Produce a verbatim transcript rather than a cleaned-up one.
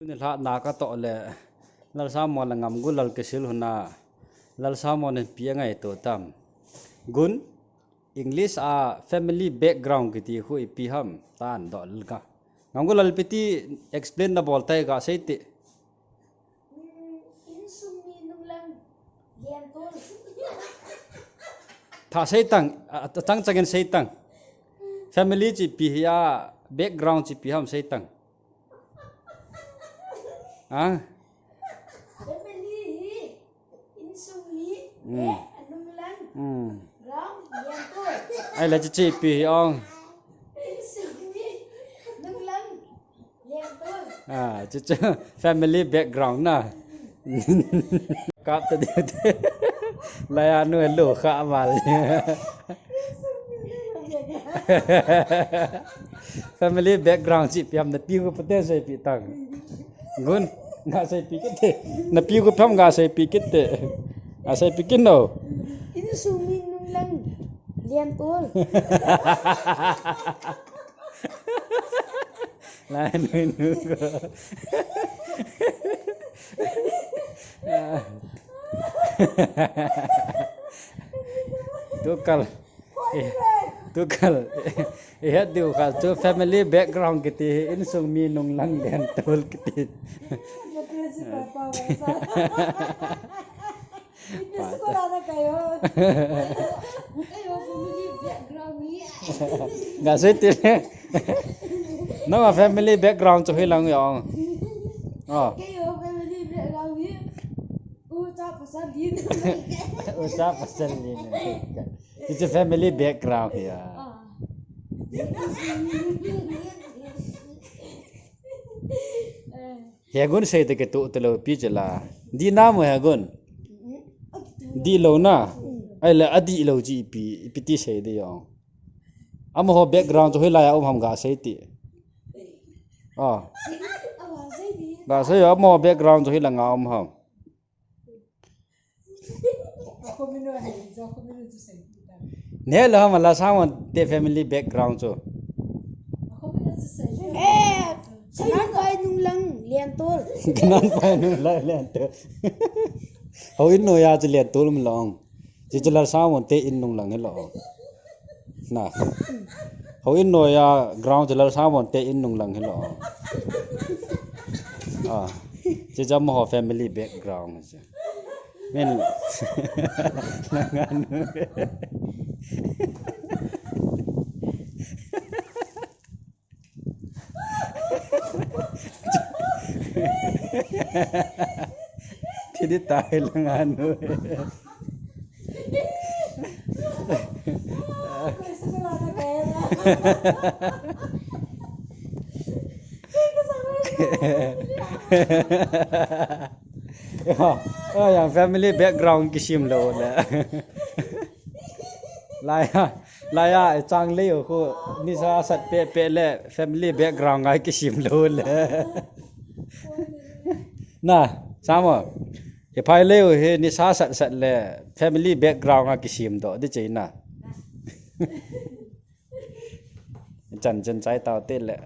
Tuni lhah na ka toh le, Lal Samon le Ngamgu Lal kisil huna, Lal Samon in ipi angaito tam. Gun, English a family background kiti khu ipi ham, tan doh lel ka. Ngamgu Lal, ipi ti explain na bol tai ga sei ti. Insung mi nunglang lian tol. Tha sei tang, a, a, chang chang in sei tang. Family chu ipi hi a, background chu ipi ham sei tang. Ha? Family hi insung mi, hmm, eh, nunglang. Hmm. Ground lian tol. Ai la chi chi ipi hi ong. Insung mi nunglang. Ah, chu chu family background na. Kap ta deu te. Laiya nu lo kha mal. Family background chi ipi ham, na pi khu pate sei pi tang. Gun, nga sei pi kit te. Na pi khu pham nga sei pi kit te. A sei pi kit no. Insung mi nunglang lian tol. Lai nu nu ko. Tukal. Eh, tukal. Eh, diu kha chu family background kiti, insung mi nunglang lian tol kiti. Pata. Kayo. Kayo, family background hi. Ga sei ti le. Nang family background chu hoilang jong. Oh. Kayo, family background hi. Ucha pasal din. Ucha pasal din. It's a family background here. Ah. Eh. He gun sei te ke tu te lo pi che la. Di na mo he gun. Di lo na. Ai le a di lo chi pi, pi ti sei de yo. Amaho background chu hoilai a um ham ga sei ti. Ah. Ga sei amaho background chu hoilai a um ham. Ne lo ham la Samon te family background chu. Eh, kanan pai nunglang lian tol. Kanan pai nunglang lian tol. Houin noiya chu lian tol um long. Chi chu Lal Samon te in nunglang hi lo. Na. Houin noiya ground chu Lal Samon te in nunglang hi lo. Ah. Chi chu amaho family background chu. Min. Nanganu. Kidi tai la Nganu. Yo, oh, yang family background kisim lou le. Laiya, laiya, chang lei u khu, nisa sat pe pe le, family background ngai kisim lou le. Na, Samon. Hi phai lei u hi, nisa sat sat le, family background ngai kisim doh, di chei na. Chan chan chai tau te le.